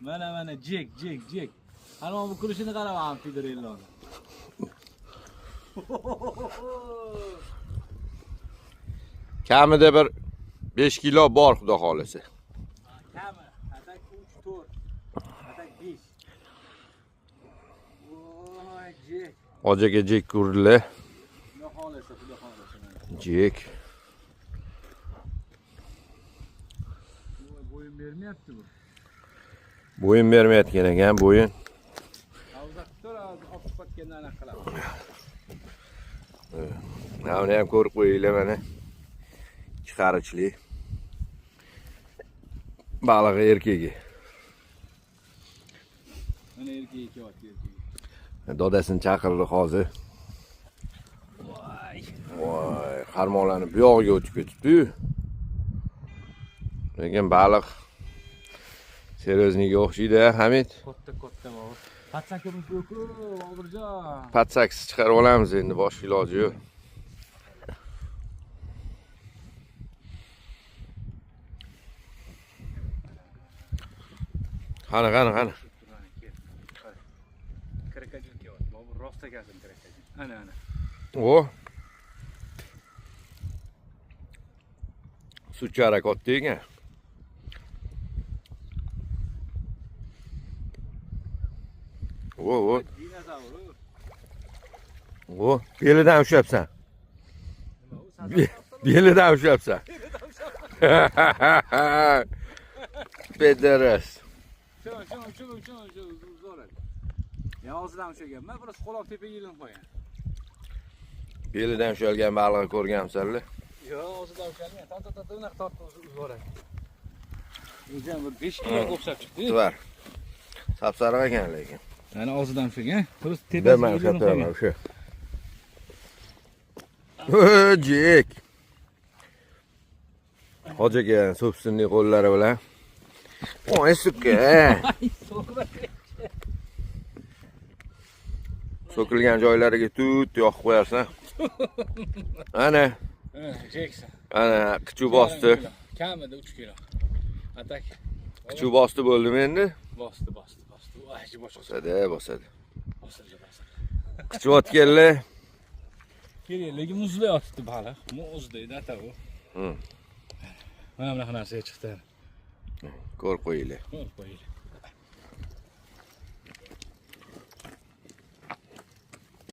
Mana mana jek jek jek. Ana bu kulishini qarab ham fiderelloni. Kamida bir 5 kilo bor xudo xolasa. Kami, atak 3 4, atak 5. Voy, jek. Hojiga jek ko'rdilar. Xudo xolasa, xudo xolasa. Jek. Bo'yin bermayapti bu. Bo'yin bermayotgan ekan, bo'yin. Uzoq tur, olib chiqayotganda anaqa qilamiz. Mana buni ham ko'rib qo'yinglar mana. 2 qarichli. Balig'i erkagi. Mana erkagi kelyapti, erkagi. Dodasini chaqirdi hozir. Voy. Voy, qarmoqlanib bu yog'iga o'tib ketibdi-yu. Lekin baliq seryozniyga o'xshaydi, Hamid. Katta katta bobur. Patsakimiz yo'q-ku, Boburjon. Patsaksiz chiqarib olamiz endi, boshqa iloji yo'q. Qani, qani, qani. Krokodil kelyapti. Bobur rost akasin krokodil. Ana, ana. O. Suchara katta ekan. O, o. Dinozavr. O, belidan ushlabsan. Belidan ushlabsan. Pederas. Shu, shu, shu, shu, shu, zo'r. Ya og'zidan ushlaganman, biroz qo'loq tepaga ilinib qolgan. Belidan ushalgan balig'ni ko'rganmisizlar? Yo'q, og'zidan ushalgan. Ta ta ta unaqa tortib uzib yuboradi. O'zi ham bir 5 kilo o'xshab chiqdi. Tuvar. Sapsariq ekan lekin. Mana og'zidan ushlagan. Biroz tepasiga ilinib qolgan. O'sha. Jek. Hoji aka so'psinli qo'llari bilan. Voy sukka. So'kilgan joylariga tut yoqib qo'yarsan. Ana. Jekson. Ana qichuv bosdi. Kamida 3 kilo. Atak. Qichuv bosdi bo'ldimi endi? Bosdi, bosdi, bosdi. Voy, boshqa. Bosadi, bosadi. Bosadi, bosadi. Qichiyotganlar. Kerak, lekin muzlay otibdi baliq. Muzdaydi ata u. Mana bunaqa narsaga chiqdi. Ko'rib qo'yinglar. Ko'rib qo'yinglar.